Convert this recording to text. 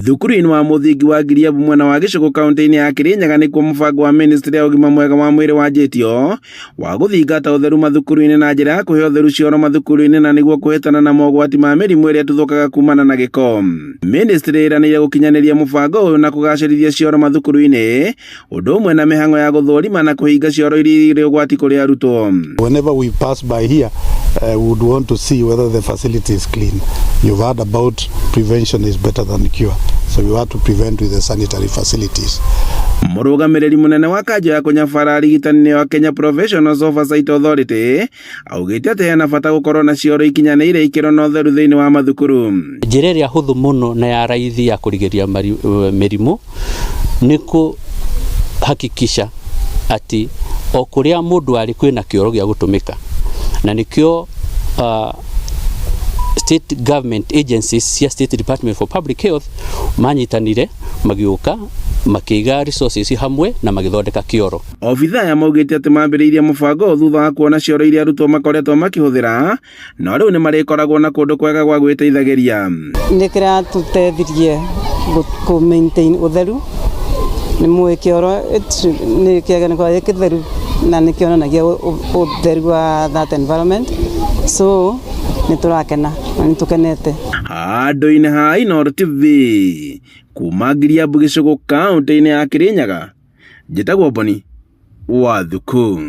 Thukuru-inĩ wa mũthingi wa Ngiriabu mwena wa Gĩcũgũ kaunti-inĩ ya Kĩrĩnyaga nĩkuo mũbango wa ministry ya ũgima mwega wa mwĩrĩ wanjĩtio wa gũthingata ũtheru mathukuru-inĩ na njĩra ya kũhe ũtheru cioro mathukuru-inĩ na nĩguo kũhĩtana na mogwati ma mĩrimũ ĩrĩa ĩtuthũkaga kumana na gĩko. Ministry ĩranĩire gũkinyanĩria mũbango ũyũ na kũgacĩrithia cioro mathukuru-inĩ ũndũ ũmwe na mĩhang'o ya gũthũrima na kũhinga cioro iria irĩ ũgwati kũrĩ arutwo. Whenever we pass by here, we would want to see whether the facility is clean. You've heard about prevention is better than cure. So we want to prevent with the sanitary facilities. Mũrũgamĩrĩri mũnene wa kanjũ ya kũnyabara arigitani wa Kenya Professionals Oversight Authority augĩte atĩ hena bata gũkorwo na cioro ikinyanĩire ikĩro na ũtheru thĩinĩ wa mathukuru. Njĩra ĩrĩa hũthũ mũno na ya raithi ya kũrigĩrĩria mĩrimũ nĩ kũhakikisha atĩ o kũrĩa mũndũ arĩ kwĩna kĩoro gĩa gũtũmĩka, na nĩkĩo state government agencies cia State Department for Public Health manyitanire, magĩũka, makĩiga resources hamwe na magĩthondeka kĩoro. Obitha aya maugĩte atĩ mambĩrĩirie mũbango ũyũ thutha wa kuona cioro iria arutwo makoretwo makĩhũthĩra, no rĩu nĩ marĩkoragwo na kũndũ kwega gwa gwĩteithagĩria. Nĩ kĩratũteithirie kũ maintain ũtheru. Nĩ mũĩ kĩoro nĩ kĩagĩrĩirwo gũkorwo gĩ kĩtheru na nĩ kĩonanagia ũtheru wa that environment, so nĩ tũrakena na nĩ tũkenete. Handũ-inĩ ha Inooro TV kuma Ngiriabu Gĩcũgũ kaunti-inĩ ya Kĩrĩnyaga, njĩtagwo Boni wa Thuku.